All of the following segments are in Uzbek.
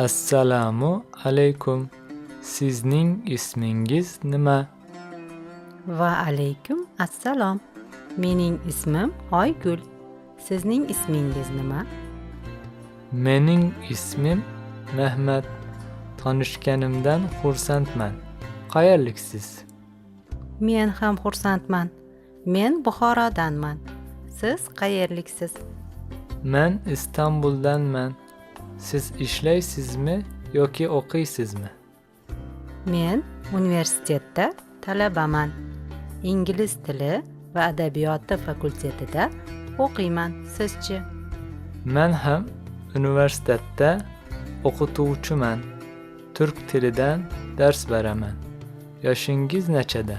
Assalomu alaykum. Sizning ismingiz nima? Va alaykum assalom. Mening ismim Oygul. Sizning ismingiz nima? Mening ismim Mehmet. Tanishganimdan xursandman. Qayerliksiz? Men ham xursandman. Men Buxorodanman. Siz qayerliksiz? Men Istanbuldanman. Siz ishlaysizmi yoki o'qiysizmi? Men universitetda talabaman. Ingliz tili va adabiyoti fakultetida o'qiyman. Sizchi? Men ham universitetda o'qituvchiman. Turk tilidan dars beraman. Yoshingiz nechada?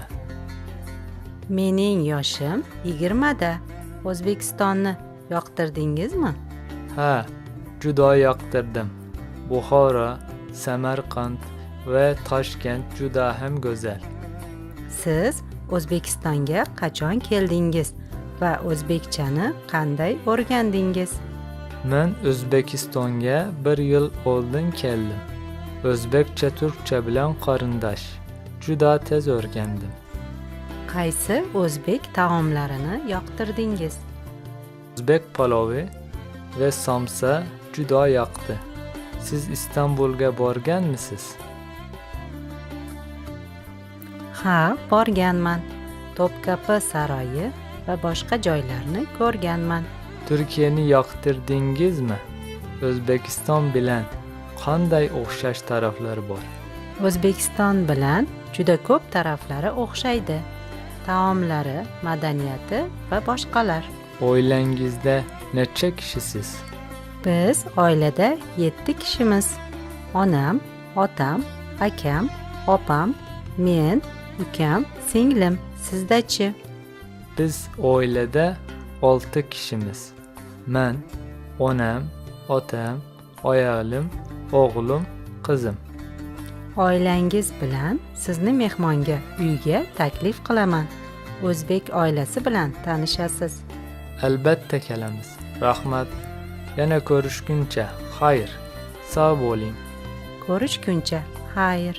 Mening yoshim 20 da. O'zbekistonni yoqtirdingizmi? Ha, juda yoqtirdim. Buxoro, Samarqand va Toshkent juda ham go'zal. Siz O'zbekistonga qachon keldingiz va o'zbekchani qanday o'rgandingiz? Men O'zbekistonga bir yil oldin keldim. O'zbekcha turkcha bilan qarindosh. Juda tez o'rgandim. Qaysi o'zbek taomlarini yoqtirdingiz? O'zbek palovi va somsa juda yoqdi. Siz Istanbulga borganmisiz? Ha, borganman. Topkapi saroyi va boshqa joylarni ko'rganman. Turkiyani yoqtirdingizmi? O'zbekiston bilan qanday o'xshash taraflar bor? O'zbekiston bilan juda ko'p taraflari o'xshaydi. Taomlari, madaniyati va boshqalar. Oilangizda necha kishisiz? Biz oilada 7 kishimiz. Onam, otam, akam, opam, men, ukam, singlim. Sizda-chi? Biz oilada 6 kishimiz. Men, onam, otam, ayolim, o'g'lim, qizim. Oilangiz bilan sizni mehmonga uyga taklif qilaman. O'zbek oilasi bilan tanishasiz. Albatta kelamiz. Rahmat. Yana ko'rishguncha xayr. Sog' bo'ling. Ko'rishguncha xayr.